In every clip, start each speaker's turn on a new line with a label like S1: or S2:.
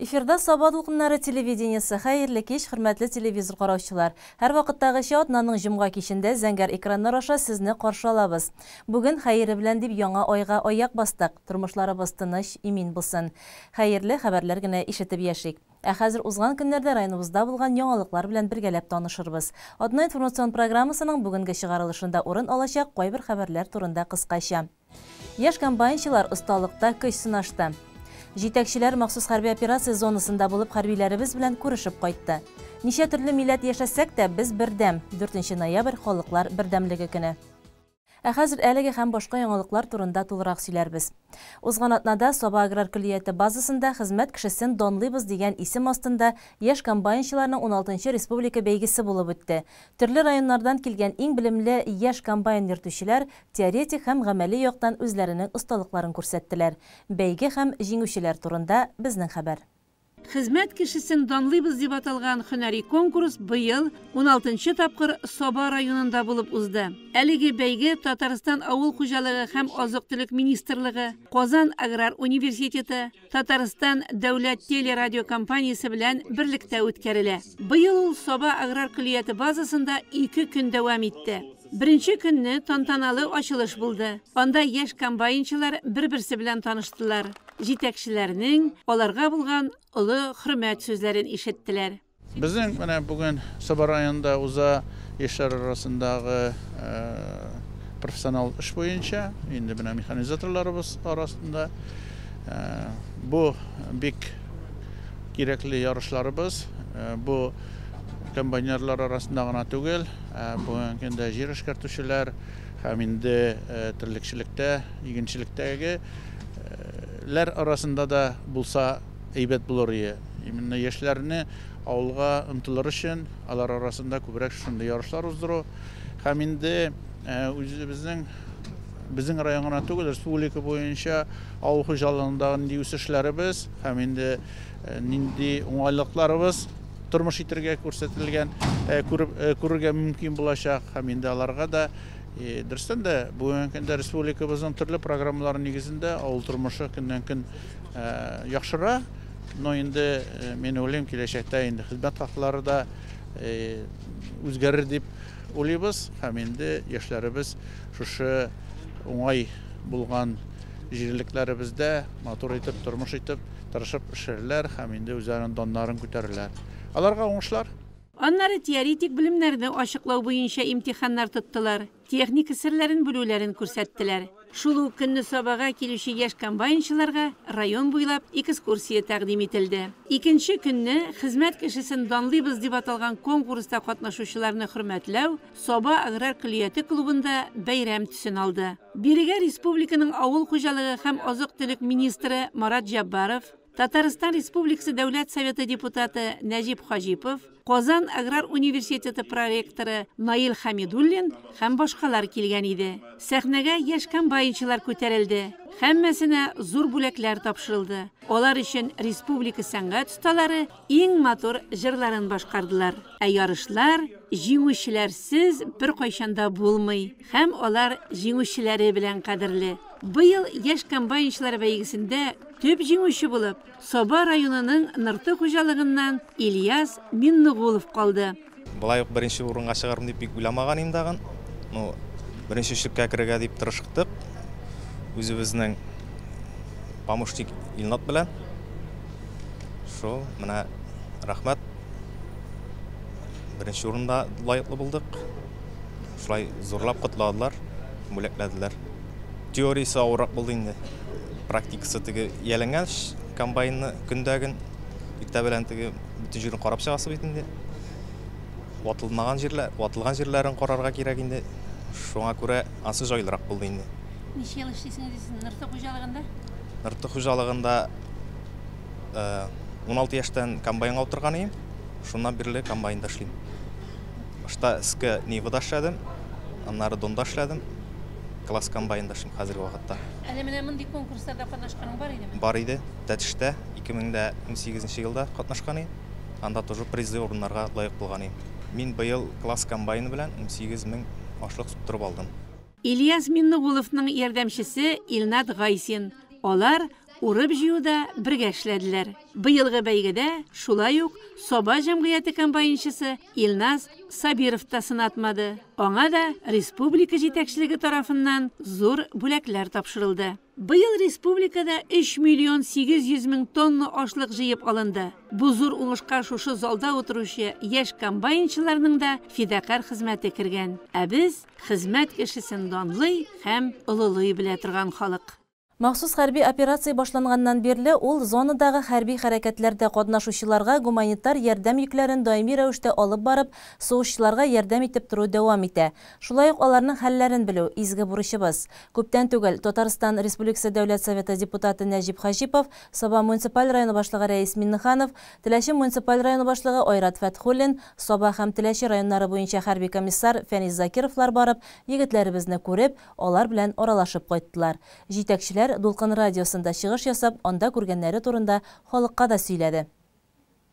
S1: Эфирда Саба дулкыннары телевидениесе. Хәерле кич, хөрмәтле телевизор караучылар. Һәрвакыттагыча атнаның җомга кичендә зәңгәр экраннар аша сезне каршы алабыз. Бүген хәере белән дип яңа айга аяк бастык. Тормышларыбыз тыныч, имин булсын. Хәерле хәбәрләр генә ишетеп яшик. Ә хәзер узган көннәрдә районыбызда булган яңалыклар белән бергәләп танышырбыз. Атна информацион программасының бүгенге чыгарылышында урын алачак кайбер хәбәрләр турында кыскача. Яшь комбайнчылар осталыкта көч сынашты. Җитәкчеләр махсус хәрби операция зонасында булып хәрбиләребез белән күрешеп кайтты. Ничә төрле милләт яшәсәк тә, без бердәм. 4 ноябрь халыклар бердәмлеге көне. Ә хәзер әлеге һәм башка яңалыклар турында тулырак сөйләрбез. Узган атнада Саба аграр көллияте базасында хезмәт кешесен данлыйбыз дигән исем астында яшь комбайнчыларның 16 республика бәйгесе булып үтте. Төрле районнардан килгән иң белемле яшь комбайн йөртүчеләр теоретик һәм гамәли яктан үзләренең осталыкларын күрсәттеләр. Бәйге һәм җиңүчеләр турында безнең хәбәр.
S2: Хезмәт кешесен данлыйбыз дип аталган һөнәри конкурс быел 16 тапкыр Саба районында булып узды. Әлеге бәйге Татарстан авыл хуҗалыгы һәм азык-төлек министрлыгы, Казан аграр университеты, Татарстан дәүләт телерадиокомпаниясе белән берлектә үткәрелә. Быел ул Саба аграр көллияте базасында 2 көн дәвам итте. Беренче көнне тантаналы ачылыш булды. Анда яшь комбайнчылар бер-берсе белән таныштылар. Җитәкчеләрнең аларга булган олы хөрмәт сүзләрен ишеттеләр.
S3: Безнең менә бүген Саба районында уза яшьләр арасындагы профессионал эш буенча, инде менә механизаторларыбыз арасында бу бик кирәкле ярышларыбыз. Бу комбайнерлар арасында гына түгел, бүгенге көндә җир эшкәртүчеләр һәм инде терлекчелектә, игенчелектәге ләр арасында да булса әйбәт булыр ие. Именно яшьләрне авылга омтылыр өчен алар арасында күбрәк шундый ярышлар уздыру һәм инде үзебезнең безнең район гына түгел, республика буенча авыл хуҗалыгындагы нинди үсешләребез һәм инде нинди уңайлыкларыбыз тормыш итәргә күрсәтелгән, күрергә мөмкин булачак һәм инде аларга да дөрестән дә бүгенге көндә республикабызның төрле программалары нигезендә авыл тормышы көннән-көн яхшыра. Но инде мин уйлыйм, киләчәктә инде хезмәт хаклары да үзгәрер дип уйлыйбыз һәм инде яшьләребез шушы уңай булган җирлекләребездә матур итеп, тормыш итеп, тырышып эшләрләр һәм инде үзләренең даннарын күтәрерләр. Аларга уңышлар.
S2: Аннары теоретик белемнәрне ачыклау буенча имтиханнар тоттылар, техника серләрен белүләрен күрсәттеләр. Шул ук көнне Сабага килүче яшь комбайнчыларга район буйлап экскурсия тәкъдим ителде. Икенче көнне хезмәт кешесен данлыйбыз дип аталган конкурста катнашучыларны хөрмәтләү Саба аграр көллияте клубында бәйрәм төсен алды. Бирегә республиканың авыл хуҗалыгы һәм азык-төлек министры Марат Җаббаров, Татарстан Республикасы Дәүләт Советы депутаты Нәҗип Хаҗипов, Казан аграр университеты проректоры Наил Хамидуллин һәм башкалар килгән иде. Сәхнәгә яшь комбайнчылар күтәрелде. Һәммәсенә зур бүләкләр тапшырылды. Алар өчен республика сәнгать осталары иң матур җырларын башкардылар. Ә ярышлар җиңүчеләрсез беркайчан да булмый һәм алар җиңүчеләре белән кадерле. Быел яшь комбайнчылар бәйгесендә төп җиңүче булып Саба районының Нырты хуҗалыгыннан Ильяс Миннегулов калды.
S4: Былай ук беренче урынга чыгарым дип бик уйламаган идем тагын. Ну, беренче өчлеккә керергә дип тырыштык. Үзебезнең помощник Илнат белән. Шул, менә рәхмәт. Беренче урында лаеклы булдык. Шулай зурлап котладылар, бүләкләделәр. Теориясе авыррак булды инде. Практикасы теге ияләнгән комбайнны көндәген иртә белән теге бөтен җирен карап чыгасы бит инде. Ватылмаган җирләр, ватылган җирләрен карарга кирәк инде. Шуңа күрә ансы җайлырак булды инде.
S2: Ничә ел эшлисең сез Нырты хуҗалыгында?
S4: Нырты хуҗалыгында 16 яшьтән комбайнга утырган идем. Шуннан бирле комбайнда эшлим. Башта СК Нивада эшләдем, аннары Донда эшләдем. Класс комбайнда эшлим хәзерге вакытта.
S2: Әле менә мондый конкурсларда катнашканың бар идеме?
S4: Бар иде. Тәтештә 2018 елда катнашкан идем. Анда тоже призлы урыннарга лаек булган идем. Мин быел класс комбайны белән 18 мең ашлык суктырып алдым.
S2: Ильяс Миннегуловның ярдәмчесе Илнат Гайсин. Алар Урып-җыюда бергә эшләделәр. Быелгы бәйгедә шулай ук Саба җәмгыяте комбайнчысы Илназ Сабиров та сынатмады. Аңа да республика җитәкчелеге тарафыннан зур бүләкләр тапшырылды. Быел республикада 3 миллион 800 мең тонна ашлык җыеп алынды. Бу зур уңышка шушы залда утыручы яшь комбайнчыларның да фидакарь хезмәте кергән. Ә без хезмәт кешесен данлый һәм олылый белә торган халык.
S1: Махсус хәрби операция башланганнан бирле ул зонадагы хәрби хәрәкәтләрдә катнашучыларга гуманитар ярдәм йөкләрен даими рәвештә алып барып, сугышчыларга ярдәм итеп тору дәвам итә. Шулай ук аларның хәлләрен белү, изге бурычыбыз. Күптән түгел Татарстан Республикасы Дәүләт Советы депутаты Нәҗип Хаҗипов, Саба муниципаль районы башлыгы Рәис Миннеханов, Теләче муниципаль районы башлыгы Айрат Фәтхуллин, Саба һәм Теләче районнары буенча хәрби комиссар Фәнис Закировлар барып, егетләребезне күреп, алар белән аралашып кайттылар. Җитәкчеләр Дулкын радиосында чыгыш ясап, анда күргәннәре турында халыкка да сөйләде.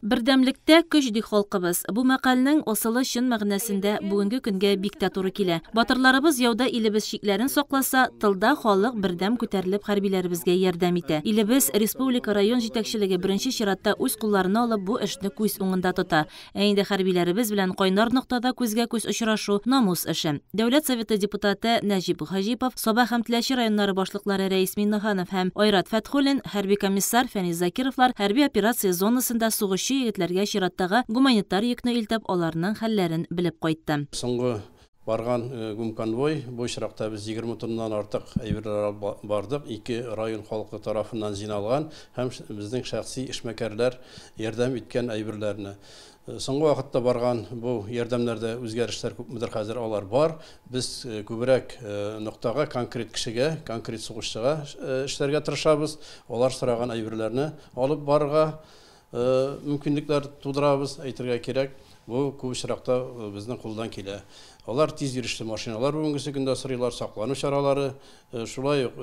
S1: Бердәмлектә көч ди халкыбыз. Бу мәкальнең асылы чын мәгънәсендә бүгенге көнгә бик тә туры килә. Батырларыбыз яуда илебез чикләрен сакласа, тылда халык бердәм күтәрелеп хәрбиләребезгә ярдәм итә. Илебез, республика, район җитәкчелеге беренче чиратта үз кулларына алып бу эшне күз уңында тота. Ә инде хәрбиләребез белән кайнар ноктада күзгә-күз очрашу, намус эше. Дәүләт Советы депутаты Нәҗип Хаҗипов, Саба һәм Теләче районнары башлыклары Рәис Миңнеханов һәм Айрат Фәтхуллин, хәрби комиссар Фәнис Закировлар хәрби операция зонасында сугышчы егетләргә чираттагы гуманитар йөкне илтеп, аларның хәлләрен белеп кайтты.
S5: Соңгы барган гумконвой, бу очракта без 20 тоннадан артык әйберләр алып бардык, ике район халкы тарафыннан җыйналган һәм безнең шәхси эшмәкәрләр ярдәм иткән әйберләрне. Соңгы вакытта барган бу ярдәмнәрдә үзгәрешләр күпмедер хәзер алар бар. Без күбрәк ноктага, конкрет кешегә, конкрет сугышчыга эшләргә тырышабыз. Алар сораган әйберләрне алып барырга мөмкинлекләр тудырабыз, әйтергә кирәк. Бу күп очракта безнең кулдан килә. Алар тиз йөрешле машиналар бүгенгесе көндә сорыйлар, саклану чаралары, шулай ук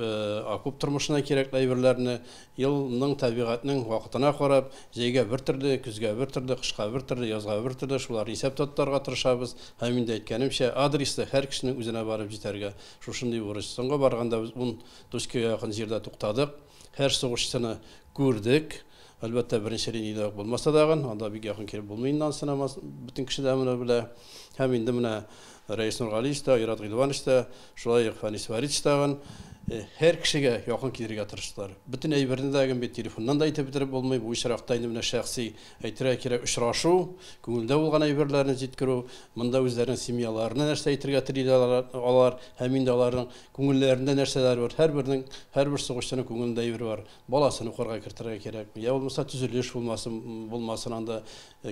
S5: окоп тормышына кирәкле әйберләрне елның табигатьнең вакытына карап, җәйгә бер төрле, көзгә бер төрле, кышка бер төрле, язга бер төрле, шуларны исәп тотарга тырышабыз. Һәм инде әйткәнемчә, адреслы һәр кешенең үзенә барып җитәргә шушындый бурыч. Соңгы барганда без 10 точкага якын җирдә туктадык, һәр сугышчыны күрдек. Әлбәттә, беренче линиядә булмаса дагын, анда бик якын килеп булмый инде ансына, бөтен кеше дә моны белә. Һәм инде менә Рәис Нургалиевич та, Айрат Гыйльванович та, шулай ук Фәнис Фәритович тагын һәр кешегә якын килергә тырыштылар. Бөтен әйберне дә бит телефоннан да әйтеп бетереп булмый. Бу очракта инде менә шәхси әйтергә кирәк очрашу, күңелдә булган әйберләрне җиткерү, монда үзләренең семьяларына нәрсә әйтергә телиләр алар, һәм инде аларның күңелләрендә нәрсәләр бар. Һәрбернең, һәрбер сугышчының күңелендә әйбер бар. Баласын укырга кертергә кирәк. Я булмаса төзелеш булмасын, булмасын анда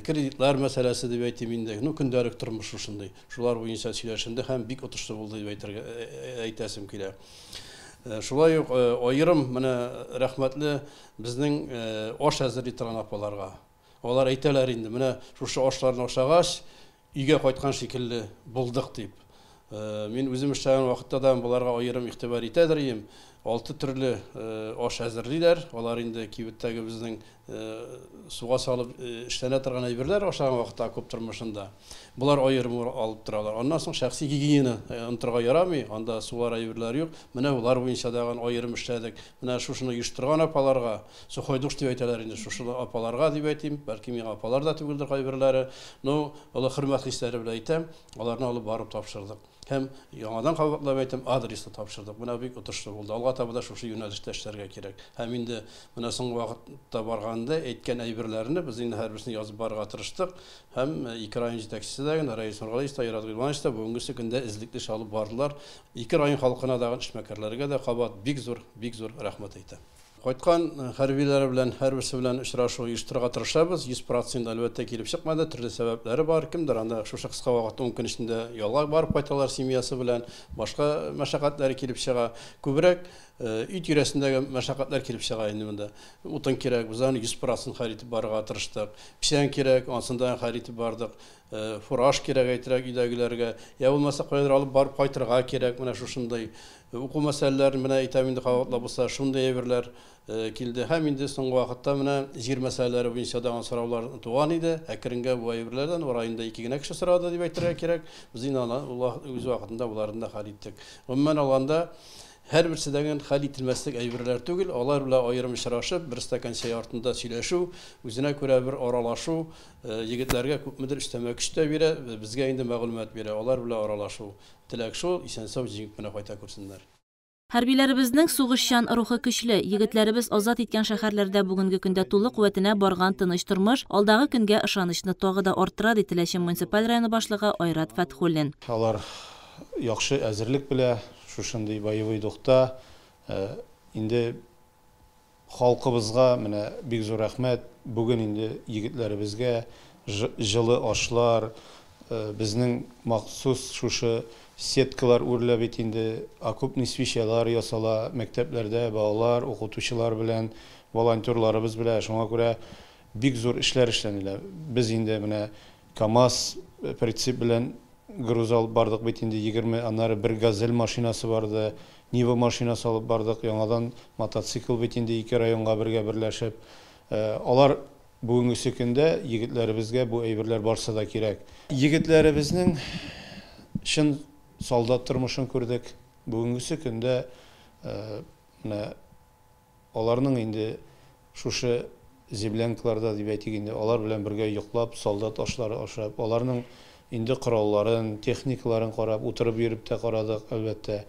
S5: кредитлар мәсьәләсе дип әйтим инде. Ну, көндәлек тормыш шушындый. Шулар буенча сөйләшенде һәм бик отышлы булды дип әйтергә әйтәсем килә. Шулай ук аерым менә рәхмәтле безнең аш әзерли торган апаларга. Алар әйтәләр инде, менә шушы ашларны ашагач, өйгә кайткан шикелле булдык дип. Мин үзем эшләгән вакытта да боларга аерым игътибар итәдер идем. 6 төрле аш әзерлиләр. Алар инде кибеттәге безнең суга салып эшләнә торган әйберләр ашаган вакытта окоп тормышында. Болар аерым алып торалар. Аннан соң шәхси гигиена онытырга ярамый, анда сулар әйберләр юк. Менә болар буенча дагы аерым эшләдек. Менә шушыны оештырган апаларга, сухой душ дип әйтәләр инде, шушы апаларга дип әйтим, бәлки миңа апалар да түгелдер кайберләре. Но олы хөрмәт хисләре белән әйтәм, аларны алып барып тапшырдык. Һәм яңадан кабатлап әйтәм, адреслы тапшырдык. Менә бик отышлы булды. Алга таба да шушы юнәлештә эшләргә кирәк. Һәм инде менә соңгы вакытта барганда әйткән әйберләрне без инде һәрберсен язып барырга тырыштык. Һәм ике район җитәкчесе дә, Рәис Нургалиевич та, Айрат Гыйльванович та бүгенге көндә эзлекле эш алып бардылар. Ике район халкына да, эшмәкәрләргә дә кабат бик зур, бик зур рәхмәт әйтәм. Кайткан хәрбиләр белән һәрберсе белән очрашу оештырырга тырышабыз. 100% әлбәттә килеп чыкмады, төрле сәбәпләре бар. Кемдер анда шушы кыска вакытта 10 көн эчендә ялга барып кайталар семьясы белән, башка мәшәкатьләре килеп чыга. Күбрәк өй тирәсендәге мәшәкатьләр килеп чыга инде монда. Утын кирәк, без аны 100% хәл итеп барырга тырыштык. Печән кирәк, ансын да хәл итеп бардык. Фураж кирәк әйтергә өйдәгеләргә, я булмаса каядыр алып барып кайтырга кирәк. Менә шушындый уку мәсьәләләрен менә әйтәм инде, кабатлап булса, шундый әйберләр килде. Һәм инде соңгы вакытта менә җир мәсьәләләре буенча да сораулар туган иде. Әкренге бу әйберләрдән районда ике генә кеше сорады дип әйтергә кирәк. Без инде аны үз вакытында боларны да хәл иттек. Гомумән алганда, Һәрберсе дә хәл ителмәслек әйберләр түгел, алар белән аерым очрашып, бер стакан чәй артында сөйләшү, үзенә күрә бер аралашу егетләргә күпмедер өстәмә көч тә бирә, безгә инде мәгълүмат бирә, алар белән аралашу. Теләк шул, исән-сау җиңеп кенә кайта күрсеннәр.
S1: Хәрбиләребезнең сугышчан рухы көчле, егетләребез азат иткән шәһәрләрдә бүгенге көндә тулы куәтенә барган тыныч тормыш алдагы көнгә ышанычны тагы да арттыра, ди Теләче муниципаль районы башлыгы Айрат Фәтхуллин.
S6: Алар яхшы әзерлек белә, шушындый боевой духта. Инде халкыбызга менә бик зур рәхмәт. Бүген инде егетләребезгә җылы ашлар, безнең махсус шушы сеткалар үрелә бит инде, окопный свечалар ясала мәктәпләрдә балалар, укытучылар белән, волонтерларыбыз белән. Шуңа күрә бик зур эшләр эшләнелә. Без инде менә КАМАЗ прицеп белән груз алып бардык бит инде 20, аннары бер газель машинасы барды, Нива машинасы алып бардык, яңадан мотоцикл бит инде ике районга бергә берләшеп. Алар бүгенге көндә егетләребезгә бу әйберләр барсы да кирәк. Егетләребезнең чын солдат тормышын күрдек. Бүгенге көндә менә аларның инде шушы землянкаларда дип әйтик инде, алар белән бергә йоклап, солдат ашлары ашап, аларның инде коралларын, техникаларын карап, утырып йөреп тә карадык, әлбәттә.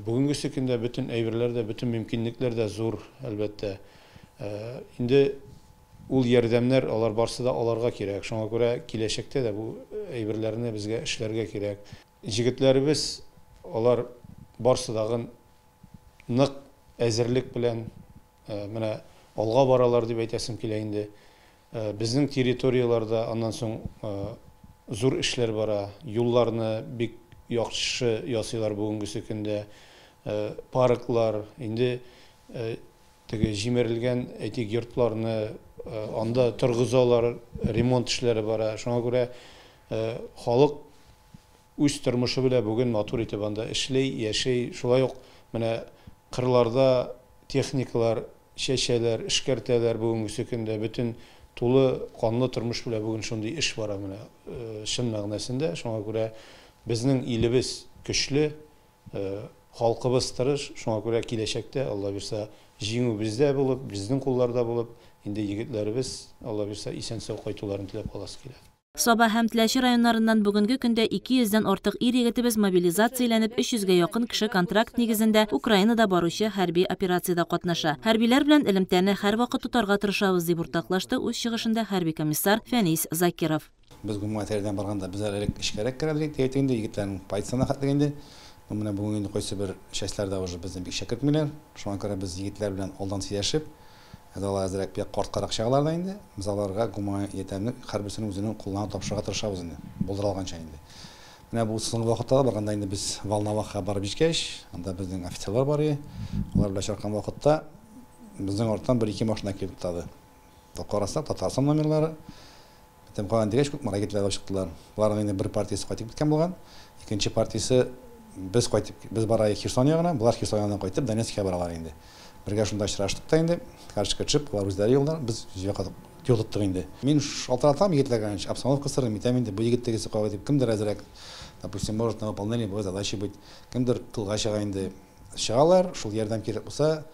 S6: Бүгенге көндә бөтен әйберләр дә, бөтен мөмкинлекләр дә зур, әлбәттә. Инде ул ярдәмнәр алар барсы да аларга кирәк. Шуңа күрә киләчәктә дә бу әйберләрне безгә эшләргә кирәк. Егетләребез алар барсы дагын нык әзерлек белән менә алга баралар дип әйтәсем килә инде. Безнең территорияләрдә аннан соң зур эшләр бара. Юлларны бик яхшы ясыйлар бүгенге көндә. Парклар, инде теге җимерелгән әйтик йортларны анда торгызалар, ремонт эшләре бара. Шуңа күрә халык үз тормышы белән бүген матур итеп анда эшли, яши. Шулай ук менә кырларда техникалар чәчәләр, эшкәртәләр бүгенге көндә. Бөтен тулы канлы тормыш белән бүген шундый эш бара менә чын мәгънәсендә. Шуңа күрә безнең илебез көчле, халкыбыз тырыш. Шуңа күрә киләчәктә, Алла бирсә, җиңү бездә булып, безнең кулларда булып, инде егетләребез, Алла бирсә, исән-сау кайтуларын теләп каласы килә.
S1: Саба һәм Теләче районнарыннан бүгенге көндә 200дән артык ир егетебез мобилизацияләнеп, 300гә якын кеше контракт нигезендә Украинада баручы хәрби операциядә катнаша. Хәрбиләр белән элемтәне һәрвакыт тотарга тырышабыз, дип уртаклашты үз чыгышында хәрби комиссар Фәнис Закиров.
S7: Без гуманитардан барганда без әле эшкәрәк керәдек, дип инде егетләрнең позициясына хәтлек инде. Менә бүген инде кайсы бер частьләрдә уже безне бик шәкертмиләр. Шуңа күрә без егетләр белән алдан сөйләшеп, алар әзрәк бик карткарак чагалар да инде, без аларга гуманитарны һәрберсенең үзенең кулына тапшырырга тырышабыз инде, булдыра алганча инде. Менә бу соңгы вакытта барганда инде без Волноваха барып җиткәч, анда безнең офицерлар бар иде. Алар белән чыккан вакытта безнең арттан бер-ике машина килеп туктады. Карасак, Татарстан номерлары. Бөтен калган дигәч, күп егетләр алып чыктылар. Буларның инде бер партиясе кайтып киткән булган, икенче партиясе без кайтып, без бара Херсон ягына, булар Херсон ягыннан кайтып Донецкка баралар инде. Бергә шунда очраштык та инде, каршыга төшеп, алар үзләре юлда, без юл тоттык инде. Мин шалтыратам егетләргә, обстановка сырым, әйтәм инде, бу егет тегесе кайда дип, кемдер әзрәк, допустим, может на выполнение боевой задачи быть, кемдер тылга чыга инде. Чыгалар, шул ярдәм кирәк булса,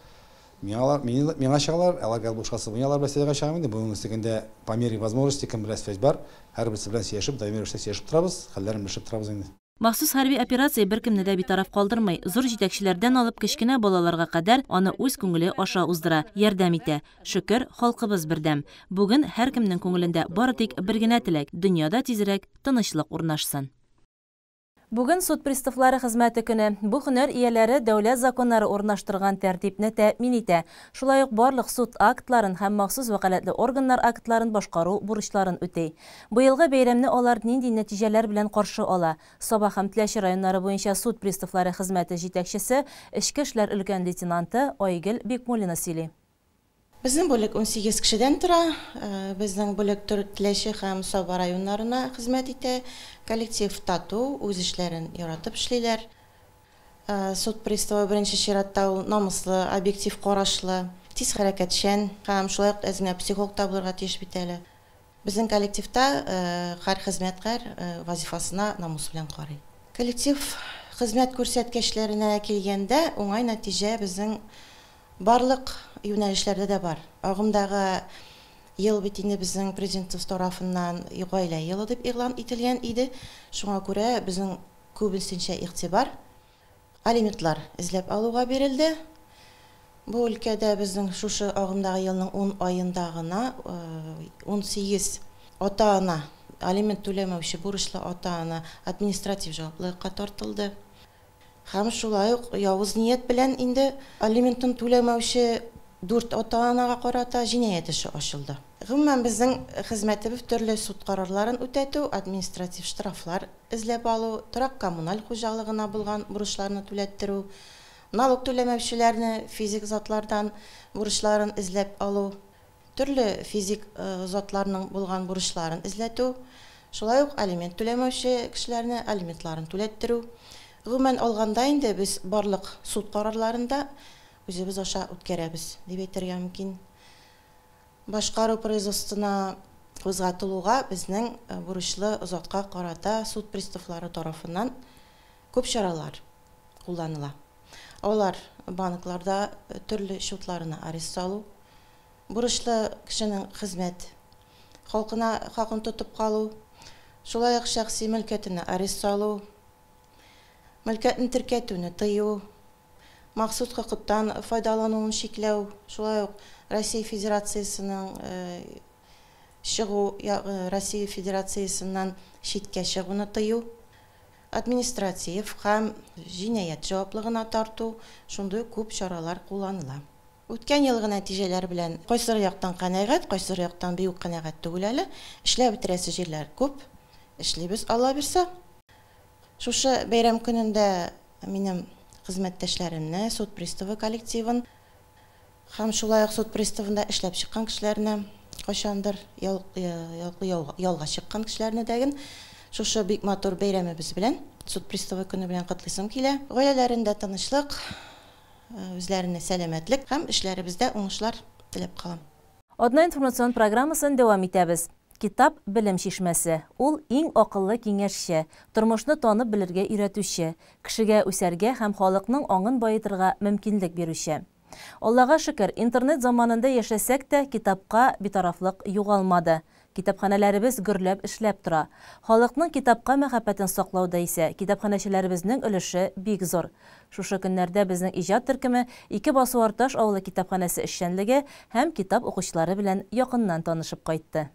S7: миңа чыгалар, аларга бушкасы, мин алар белән связьгә чыгам инде. Бүгенге көндә по мере возможности кем белән связь бар, һәрберсе белән сөйләшеп, даими рәвештә сөйләшеп торабыз, хәлләрен белешеп торабыз инде.
S1: Махсус хәрби операция беркемне дә битараф калдырмый. Зур җитәкчеләрдән алып кечкенә балаларга кадәр аны үз күңеле аша уздыра, ярдәм итә. Шөкер, халкыбыз бердәм. Бүген һәркемнең күңелендә бары тик бер генә теләк: дөньяда тизрәк тынычлык урнашсын. Бүген суд приставлары хезмәте көне. Бу һөнәр ияләре дәүләт законнары урнаштырган тәртипне тәэмин итә. Шулай ук барлык суд актларын һәм махсус вәкаләтле органнар актларын башкару бурычларын үти. Быелгы бәйрәмне алар нинди нәтиҗәләр белән каршы ала? Саба һәм Теләче районнары буенча суд приставлары хезмәте җитәкчесе, эчке эшләр өлкән лейтенанты Айгөл Бикмуллина сөйли.
S8: Безнең бүлек 18 кешедән тора. Безнең бүлек Теләче һәм Саба районнарына хезмәт итә. Коллектив тату, үз эшләрен яратып эшлиләр. Суд приставы беренче чиратта ул намуслы, объектив карашлы, тиз хәрәкәтчән һәм шулай ук әз генә психолог та булырга тиеш бит әле. Безнең коллективта һәр хезмәткәр вазифасына намус белән карый. Коллектив Хезмәт күрсәткечләренә килгәндә, уңай нәтиҗә безнең барлык юнәлешләрдә дә бар. Агымдагы ел бит инде безнең Президентыбыз тарафыннан гаилә елы дип игълан ителгән иде. Шуңа күрә безнең күбесенчә игътибар алиментлар эзләп алуга бирелде. Бу өлкәдә безнең шушы агымдагы елның 10 аенда гына 18 ата-ана, алимент түләмәүче бурычлы ата-ана административ җаваплылыкка тартылды. Һәм шулай ук явыз ният белән инде алиментын түләмәүче 4 ата-анага карата җинаять эше ачылды. Гомумән, безнең хезмәтебез төрле суд карарларын үтәтү, административ штрафлар эзләп алу, торак-коммуналь хуҗалыгына булган бурычларны түләттерү, налог түләмәүчеләрне физик затлардан бурычларын эзләп алу, төрле физик затларның булган бурычларын эзләтү, шулай ук алимент түләмәүче кешеләрне алиментларын түләттерү. Гомумән алганда инде без барлык суд карарларын да үзебез аша үткәрәбез дип әйтергә мөмкин. Башкару производствосына кузгатылуга безнең бурычлы затка карата суд приставлары тарафыннан күп чаралар кулланыла. Алар банкларда төрле счетларына арест салу, бурычлы кешенең хезмәт халкына хакын тотып калу, шулай ук шәхси мөлкәтенә арест салу, мөлкәтне теркәтүне тыю, махсус хокуктан файдалануын чикләү, шулай ук Россия Федерациясенең чыгу, Россия Федерациясеннән читкә чыгуны тыю, административ һәм җинаять җаваплыгына тарту, шундый күп чаралар кулланыла. Үткән елгы нәтиҗәләр белән кайсыр яктан канәгать, кайсыр яктан бик канәгать түгел әле. Эшләп бетерәсе җирләр күп, эшлибез, Алла бирсә. Шушы бәйрәм көнендә минем хезмәттәшләремне, суд приставы коллективын һәм шулай ук суд приставында эшләп чыккан кешеләрне, кайчандыр ялга чыккан кешеләрне дәген шушы бик матур бәйрәмебез белән, суд приставы көне белән котлыйсым килә. Гаиләләрендә тынычлык, үзләренә сәламәтлек һәм эшләребездә уңышлар теләп калам.
S1: Одна информацион программасын дәвам итәбез. Китап белем чишмәсе. Ул иң акыллы киңәшче, тормышны танып белергә өйрәтүче, кешегә үсәргә һәм халыкның аңын баетырга мөмкинлек бирүче. Аллага шөкер, интернет заманында яшәсәк тә, китапка битарафлык югалмады. Китапханәләребез гөрләп эшләп тора. Халыкның китапка мәхәббәтен саклауда исә китапханәчеләребезнең өлеше бик зур. Шушы көннәрдә безнең иҗат төркеме Ике Басу-Арташ авылы китапханәсе эшчәнлеге һәм китап укучылары белән якыннан танышып кайтты.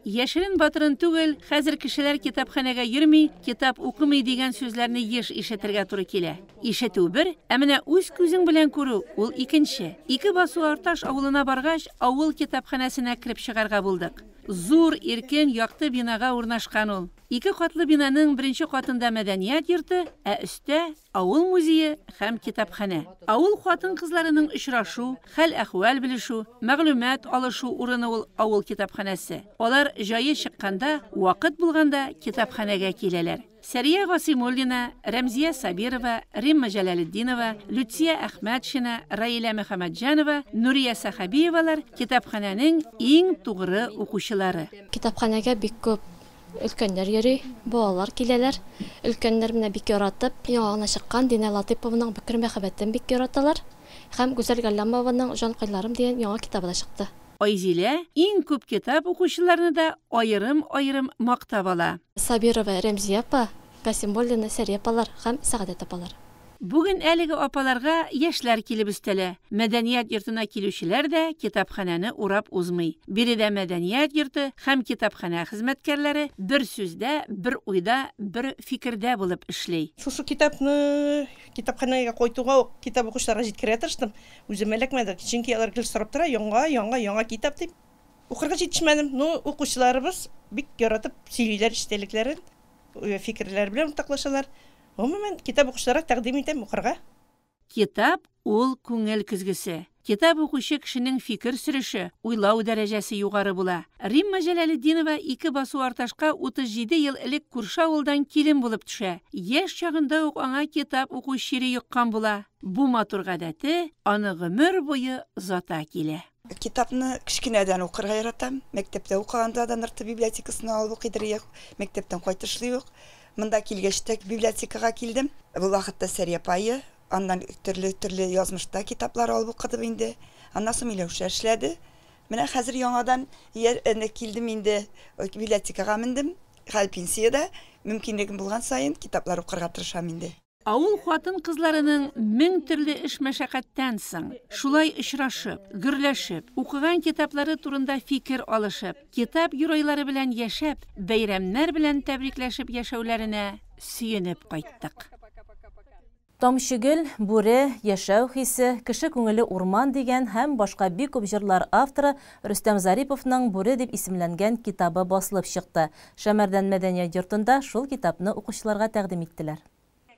S2: Яшерен батырын түгел, хәзер кешеләр китапханәгә йөрми, китап укымый дигән сүзләрне еш ишетергә туры килә. Ишетү бер, ә менә үз күзең белән күрү ул икенче. Ике Басу-Арташ авылына баргач, авыл китапханәсенә кереп чыгарга булдык. Зур, иркен, якты бинага урнашкан ул. Ике катлы бинаның беренче катында мәдәният йорты, ә өстә авыл музее һәм китапханә. Авыл хатын-кызларының очрашу, хәл-әхвәл белешү, мәгълүмат алышу урыны ул авыл китапханәсе. Алар җае чыкканда, вакыт булганда китапханәгә киләләр. Сәрия Гасимуллина, Рәмзия Сабирова, Римма Җәләлетдинова, Люция Әхмәтшина, Раилә Мөхәммәтҗанова, Нурия Сәхәбиевалар китапханәнең иң тугры укучылары.
S9: Китапханәгә бик күп өлкәннәр йөри, балалар киләләр. Өлкәннәр менә бик яратып, яңа гына чыккан Динә Латыйпованың Бөкре мәхәббәтен бик яраталар. Һәм Гүзәл Галләмованың Җанкайларым дигән яңа китабы да чыкты.
S2: Айзилә иң күп китап укучыларны да аерым-аерым мактап ала.
S9: Сабирова Рәмзия апа, Гасимуллина Сәрия апалар һәм Сәгадәт апалар.
S2: Бүген әлеге апаларга яшьләр килеп өстәлә. Мәдәният йортына килүчеләр дә китапханәне урап узмый. Биредә мәдәният йорты һәм китапханә хезмәткәрләре бер сүздә, бер уйда, бер фикердә булып эшли.
S10: Шушы китапны китапханәгә кайтуга ук китап укучыларга җиткерә тырыштым. Үзем эләкмәде, чөнки алар гел сорап тора, яңа, яңа, яңа китап дип. Укырга җитешмәдем. Ну, укучыларыбыз бик яратып сөйлиләр истәлекләрен, фикерләр белән уртаклашалар. Гомумән, китап укучыларга тәкъдим итәм укырга.
S2: Китап ул күңел көзгесе. Китап укучы кешенең фикер сөреше, уйлау дәрәҗәсе югары була. Римма Җәләлетдинова Ике Басу-Арташка 37 ел элек күрше авылдан килен булып төшә. Яшь чагында ук аңа китап уку чире йоккан була. Бу матур гадәте аны гомер буе озата килә.
S11: Китапны кечкенәдән укырга яратам. Мәктәптә укыганда да Нырты библиотекасына алып укыйдыр идек. Мәктәптән кайтышлый ук. Монда килгәч тә библиотекага килдем. Бу вакытта Сәрия апайы, аннан төрле-төрле язмышта китаплар алып укыдым инде. Аннан соң Миләүшә эшләде. Менә хәзер яңадан килдем инде, библиотекага мендем. Хәл пенсиядә, мөмкинлегем булган саен китаплар укырга тырышам инде.
S2: Авыл хатын-кызларының мең төрле эш-мәшәкатьтән соң, шулай очрашып, гөрләшеп, укыган китаплары турында фикер алышып, китап геройлары белән яшәп, бәйрәмнәр белән тәбрикләшеп яшәүләренә сөенеп кайттык.
S1: Тамчы гөл, бүре, яшәү хисе, кеше күңеле урман дигән һәм башка бик күп җырлар авторы Рөстәм Зариповның Бүре дип исемләнгән китабы басылып чыкты. Шәмәрдән мәдәният йортында шул китапны укучыларга тәкъдим иттеләр.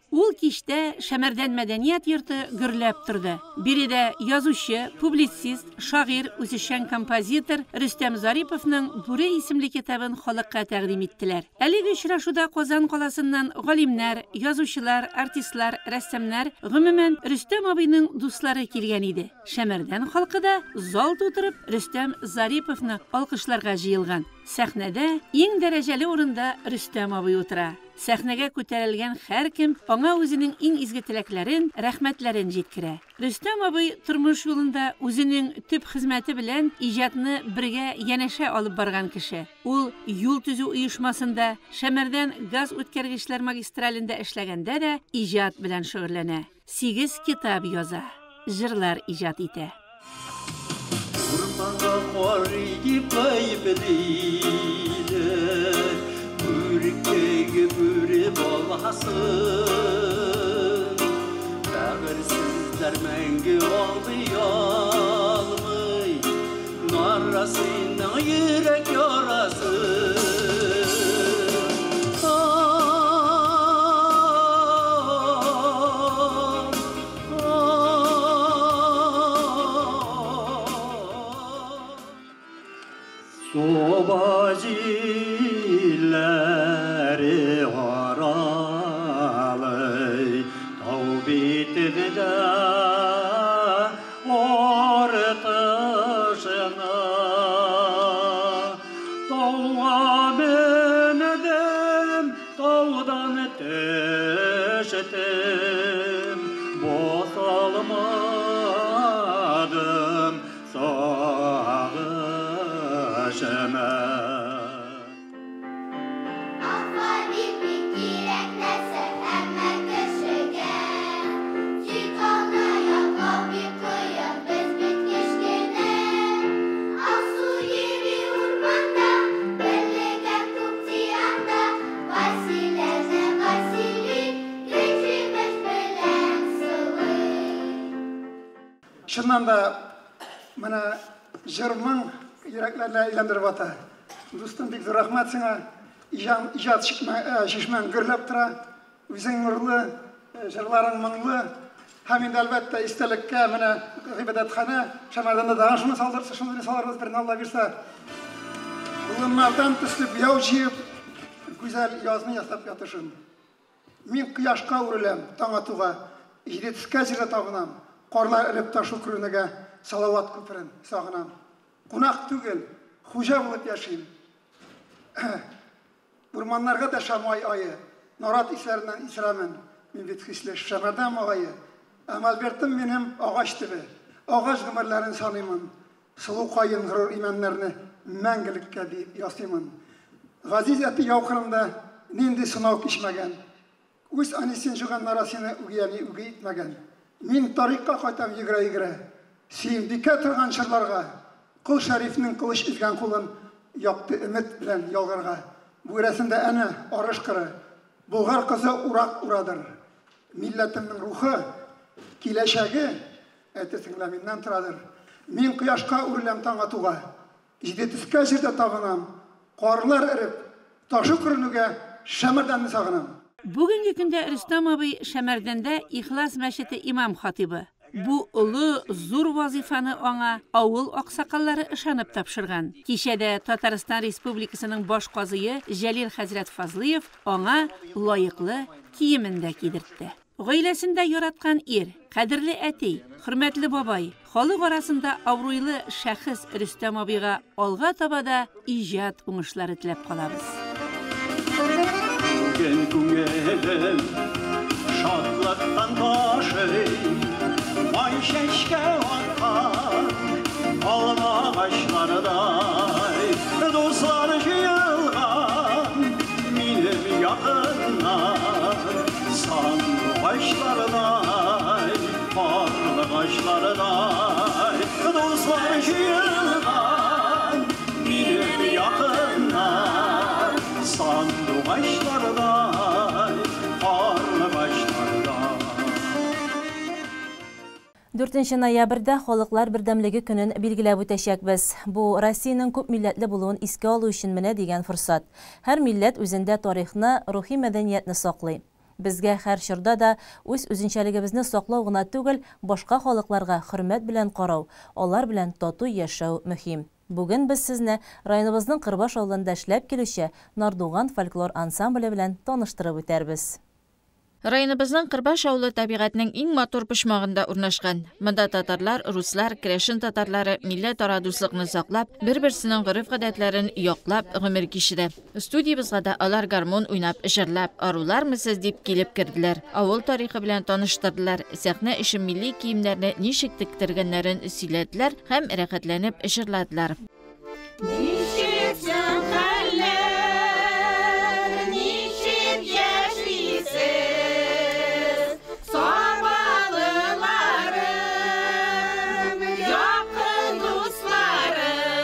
S2: Ул кичтә Шәмәрдән мәдәният йорты гөрләп торды. Биредә язучы, публицист, шагыйрь, үзешчән композитор Рөстәм Зариповның Бүре исемле китабын халыкка тәкъдим иттеләр. Әлеге очрашуда Казан каласыннан галимнәр, язучылар, артистлар, рәссамнар, гомумән, Рөстәм абыйның дуслары килгән иде. Шәмәрдән халкы да зал тутырып Рөстәм Зариповны алкышларга җыелган. Сәхнәдә иң дәрәҗәле урында Рөстәм абый утыра. Сәхнәгә күтәрелгән һәркем аңа үзенең иң изге теләкләрен, рәхмәтләрен җиткерә. Рөстәм абый тормыш юлында үзенең төп хезмәте белән иҗатны бергә янәшә алып барган кеше. Ул юл төзү оешмасында, Шәмәрдән газ үткәргечләр магистралендә эшләгәндә дә иҗат белән шөгыльләнә. 8 китап яза, җырлар иҗат итә.
S12: Урманга карый дип гаеплиләр, бүреккәге бүре баласы. Бәгырьсезләр мәңге аңлый алмый, нарасыйның йөрәк ярасы. Soba jilleri aralay, tau bitdi ortasına. Tauğa mindim, taudan düştüm, bosalmadım sağışıma.
S13: Алфавит бик кирәк нәрсә һәммә кешегә. Тик аны ятлау бик кыен, без бит кечкенә. Алсу йөри урманда, берлегә күк анда. Василәне Василий гөл-җимеш белән сылый.
S14: Чыннан да менә җыр-моң йөрәкләрне әйләндереп ата. Дустым, бик зур рәхмәт сиңа. Иҗат чишмәң гөрләп тора. Үзең нурлы, җырларың моңлы. Һәм инде әлбәттә истәлеккә менә гыйбадәтханә Шәмәрдәндә тагын шуны салдырса, шуны салырбыз бер Алла бирсә. Болыннардан төсле буяу җыеп, гүзәл язны ясап ятышым. Мин кояшка үреләм, таң атуга, җиде төскә җирдә табынам. Карлар эреп ташу күренүгә Салават күперен сагынам. Кунак түгел, хуҗа булып яшим. Урманнарга да шамай ае, нарат исләреннән исерәмен. Мин бит хисле Шәмәрдән малае. Ә мольбертым минем агач төбе. Агач гомерләрен саныймын. Сылу каен горур имәннәрне мәңгелеккә дип ясыймын. Газиз әти яу кырында нинди сынау кичмәгән. Үз әнисен җуган нарасыйны үги әни үги итмәгән. Мин тарихка кайтам йөгерә-йөгерә. Сөембикә торган чорларга, Кол Шәрифнең кылыч изгән кулын якты өмет белән ялгарга. Бу рәсемдә әнә арыш кыры, Болгар кызы урак урадыр. Милләтемнең рухы, киләчәге, әйтерсең лә миннән торадыр. Мин кояшка үреләм таң атуга, җиде төскә җирдә табынам. Карлар эреп, ташу күренүгә Шәмәрдәнне сагынам.
S2: Бүгенге көндә Рөстәм абый Шәмәрдәндә Ихлас мәчете имам-хатыйбы. Бу олы, зур вазыйфаны аңа авыл аксакаллары ышанып тапшырган. Кичәдә Татарстан Республикасының баш казые Җәлил хәзрәт Фазлыев аңа лаеклы киемен дә кидертте. Гаиләсендә яраткан ир, кадерле әти, хөрмәтле бабай, халык арасында абруйлы шәхес Рөстәм абыйга алга таба да иҗат уңышлары теләп калабыз.
S12: Бүген күңелем шатлыктан ташый, май чәчкә аткан алмагачлардай. Дуслар җыелган минем якыннар, сандугачлардай, карлыгачлардай. Дуслар җыелган минем якыннар, сандугачлардай, карлыгачлардай.
S1: 4 ноябрьдә Халыклар бердәмлеге көнен билгеләп үтәчәкбез. Бу Россиянең күп милләтле булуын искә алу өчен менә дигән форсат. Һәр милләт үзендә тарихны, рухи мәдәниятне саклый. Безгә һәр чорда да үз үзенчәлегебезне саклау гына түгел, башка халыкларга хөрмәт белән карау, алар белән тату яшәү мөһим. Бүген без сезне районыбызның Кырбаш авылында эшләп килүче Нардуган фольклор ансамбле белән таныштырып үтәрбез.
S15: Районыбызның Кырбаш авылы табигатьнең иң матур почмагында урнашкан. Монда татарлар, руслар, керәшен татарлары милләтара дуслыкны саклап, бер-берсенең гореф-гадәтләрен яклап гомер кичерә. Студиябызга да алар гармун уйнап, җырлап, арулармы сез дип килеп керделәр. Авыл тарихы белән таныштырдылар, сәхнә өчен милли киемнәрне ничек тектергәннәрен сөйләделәр һәм рәхәтләнеп җырладылар.
S13: Ничек соң хәлләр, ничек яшисез, сабалыларым, якын дусларым,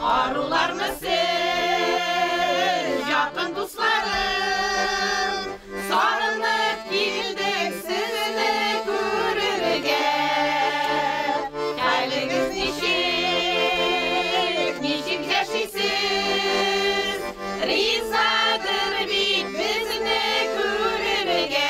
S13: арулармы сез, якын дусларым, сагынып килдек сезне күрергә. Хәлегез ничек, ничек яшисез, ризадыр бит безне күрергә.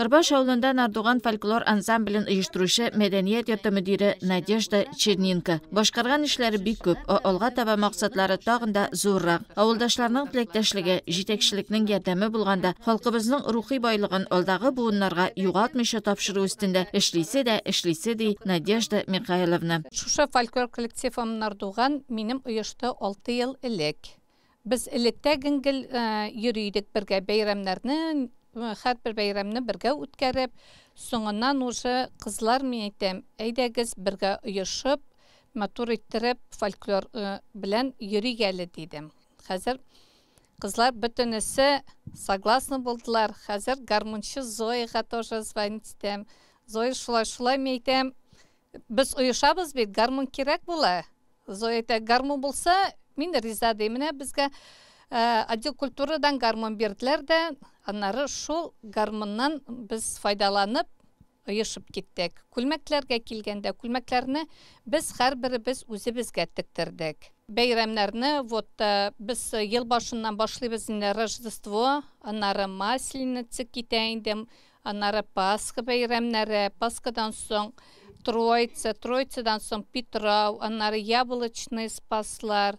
S15: Кырбаш авылында Нардуган фольклор ансамблен оештыручы мәдәният йорты мөдире Надежда Черненко. Башкарган эшләре бик күп, ә алга таба максатлары тагын да зуррак. Авылдашларның теләктәшлеге, җитәкчелекнең ярдәме булганда халкыбызның рухи байлыгын алдагы буыннарга югалтмыйча тапшыру өстендә эшлисе дә эшлисе, ди Надежда Михайловна.
S16: Шушы фольклор коллективым Нардуган минем оешты 6 ел элек. Без электә гел йөри идек бергә бәйрәмнәрне, һәрбер бәйрәмне бергә үткәреп, соңыннан уже кызлар, мин әйтәм, әйдәгез бергә оешып, матур иттереп фольклор белән йөрик әле, дидем. Хәзер кызлар бөтенесе согласны булдылар. Хәзер гармунчы Зояга тоже звонить итәм. Зоя шулай шулай, мин әйтәм, без оешабыз бит, гармун кирәк була. Зоя әйтә, гармун булса, мин риза, ди. Менә безгә отдел культурадан гармун бирделәр дә, аннары шул гармуннан без файдаланып оешып киттек. Күлмәкләргә килгәндә, күлмәкләрне без һәрберебез үзебезгә тектердек. Бәйрәмнәрне вот без ел башыннан башлыйбыз инде, Рождество, аннары Масленица китә инде, аннары Пасха бәйрәмнәре, Пасхадан соң Троица, Троицадан соң Питрау, аннары Яблочный Спаслар,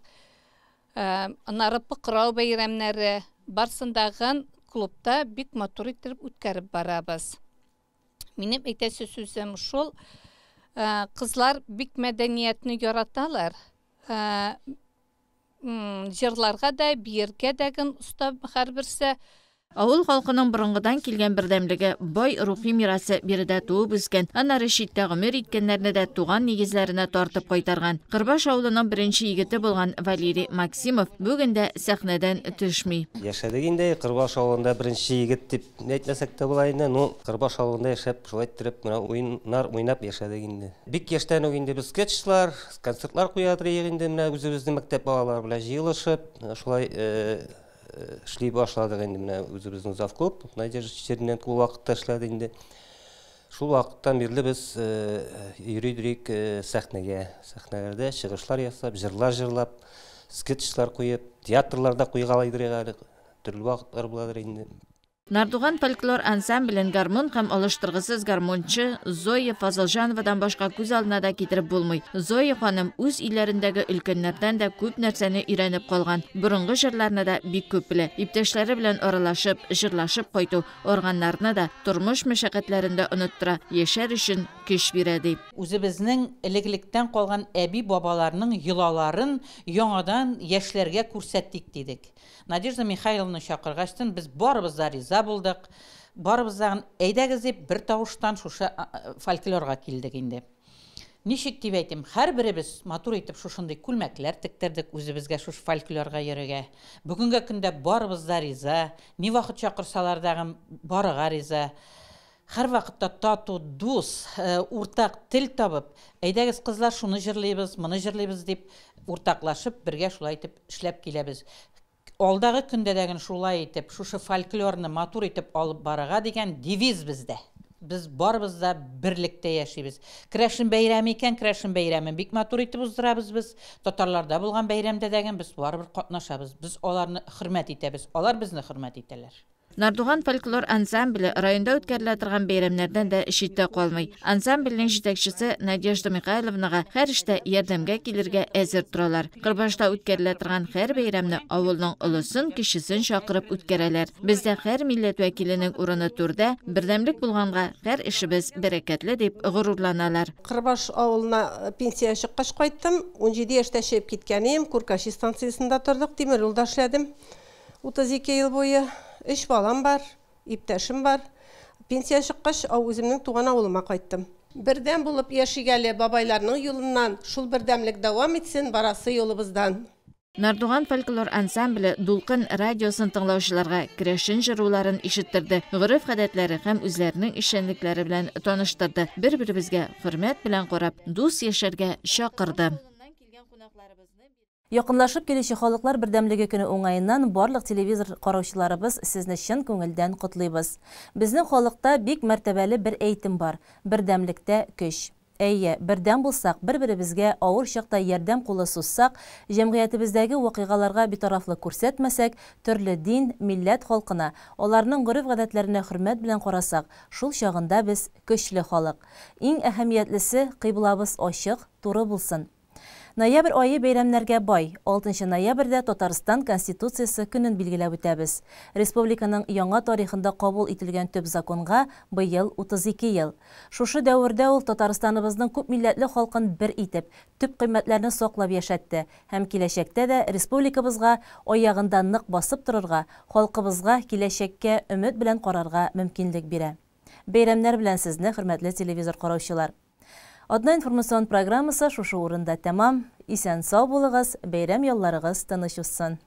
S16: аннары Пыкрау бәйрәмнәре, барсындагын клубта бик матур итеп үткәреп барабыз. Минем әйтәсе сүзем шул, кызлар бик мәдәниятне яраталар. Җырларга да, биергә дә гын оста һәрберсе.
S15: Авыл халкының борынгыдан килгән бердәмлеге, бай рухи мирасы биредә туып үскән, аннары читтә гомер иткәннәрне дә туган нигезләренә тартып кайтарган. Кырбаш авылының беренче егете булган Валерий Максимов бүген дә сәхнәдән төшми.
S17: Яшәдек инде Кырбаш авылында беренче егет дип әйтмәсәк тә була инде. Ну, Кырбаш авылында яшәп, шулай иттереп, менә уеннар уйнап яшәдек инде. Бик яшьтән үк инде без скетчлар, концертлар куя торыйк инде, менә үзебезнең мәктәп балалары белән җыелышып, шулай эшли башладык инде. Менә үзебезнең завклуб Надежда Черненко ул вакытта эшләде инде. Шул вакыттан бирле без йөри йөрик сәхнәгә, сәхнәләрдә чыгышлар ясап, җырлар җырлап, скетчлар куеп, театрларда куйгалайдырык әле, төрле вакытлар буладыр инде.
S15: Нардуган фольклор ансамблен гармун һәм алыштыргысыз гармунчы Зоя Фазылҗановадан башка күз алдына да китереп булмый. Зоя ханым үз өйләрендәге өлкәннәрдән дә күп нәрсәне өйрәнеп калган, борынгы җырларны да бик күп белә. Иптәшләре белән аралашып, җырлашып кайту арганнарны да, тормыш мәшәкатьләрен дә оныттыра, яшәр өчен көч бирә, ди.
S18: Үзебезнең элек-электән калган әби-бабаларның йолаларын яңадан яшьләргә күрсәтик дидек. Надежда Михайловна чакыргачтын без барыбыз да риза булдык. Барыбыз да әйдәгез дип бер тавыштан шушы фольклорга килдек инде. Ничек дип әйтим, һәрберебез матур итеп шушындый күлмәкләр тектердек үзебезгә шушы фольклорга йөрергә. Бүгенге көндә барыбыз да риза, ни вакыт чакырсалар дагы барырга риза. Һәрвакытта тату, дус, уртак тел табып, әйдәгез, кызлар, шуны җырлыйбыз, моны җырлыйбыз дип, уртаклашып, бергә шулай итеп эшләп киләбез. Алдагы көндә дә шулай итеп, шушы фольклорны матур итеп алып барырга дигән девиз бездә. Без барыбыз да берлектә яшибез. Керәшен бәйрәме икән, керәшен бәйрәмен бик матур итеп уздырабыз без. Татарларда булган бәйрәмдә дә без барыбер катнашабыз. Без аларны хөрмәт итәбез, алар безне хөрмәт итәләр.
S15: Нардуган фольклор ансамбле районда үткәрелә торган бәйрәмнәрдән дә читтә калмый. Ансамбльнең җитәкчесе Надежда Михайловнага һәр эштә ярдәмгә килергә әзер торалар. Кырбашта үткәрелә торган һәр бәйрәмне авылның олысын, кечесен чакырып үткәрәләр. Бездә һәр милләт вәкиленең урыны түрдә, бердәмлек булганга һәр эшебез бәрәкәтле дип горурланалар.
S19: Кырбаш авылына пенсия чыккач кайттым. 17 яшьтә чыгып киткәнем, Куркаши станциясендә тордык, тимер юлда эшләдем. 32 ел буе. 3 балам бар, иптәшем бар. Пенсия чыккач, үземнең туган авылыма кайттым. Бердәм булып яшик әле бабайларның юлыннан, шул бердәмлек дәвам итсен барасы юлыбыздан.
S15: Нардуган фольклор ансамбле Дулкын радиосын тыңлаучыларга керәшен җыруларын ишеттерде, гореф-гадәтләре һәм үзләренең эшчәнлекләре белән таныштырды. Бер-беребезгә хөрмәт белән карап, дус яшәргә чакырды.
S1: Якынлашып килүче халыклар бердәмлеге көне уңаеннан барлык телевизор караучыларыбыз сезне чын күңелдән котлыйбыз. Безнең халыкта бик мәртәбәле бер әйтем бар: бердәмлектә көч. Әйе, бердәм булсак, бер-беребезгә авыр чакта ярдәм кулы сузсак, җәмгыятебездәге вакыйгаларга битарафлык күрсәтмәсәк, төрле дин, милләт халкына, аларның гореф-гадәтләренә хөрмәт белән карасак, шул чагында без көчле халык. Иң әһәмиятлесе, кыйблабыз ачык, туры булсын. Ноябрь айы бәйрәмнәргә бай. 6 ноябрьдә Татарстан Конституциясе көнен билгеләп үтәбез. Республиканың яңа тарихында кабул ителгән төп законга быел 32 ел. Шушы дәвердә ул Татарстаныбызның күп милләтле халкын бер итеп, төп кыйммәтләрне саклап яшәтте һәм киләчәктә дә республикабызга аягында нык басып торырга, халкыбызга киләчәккә өмет белән карарга мөмкинлек бирә. Бәйрәмнәр белән сезне, хөрмәтле телевизор караучылар. Одна информацион программасы шушы урында тәмам. Исән сау булыгыз, бәйрәм ялларыгыз тыныч узсын.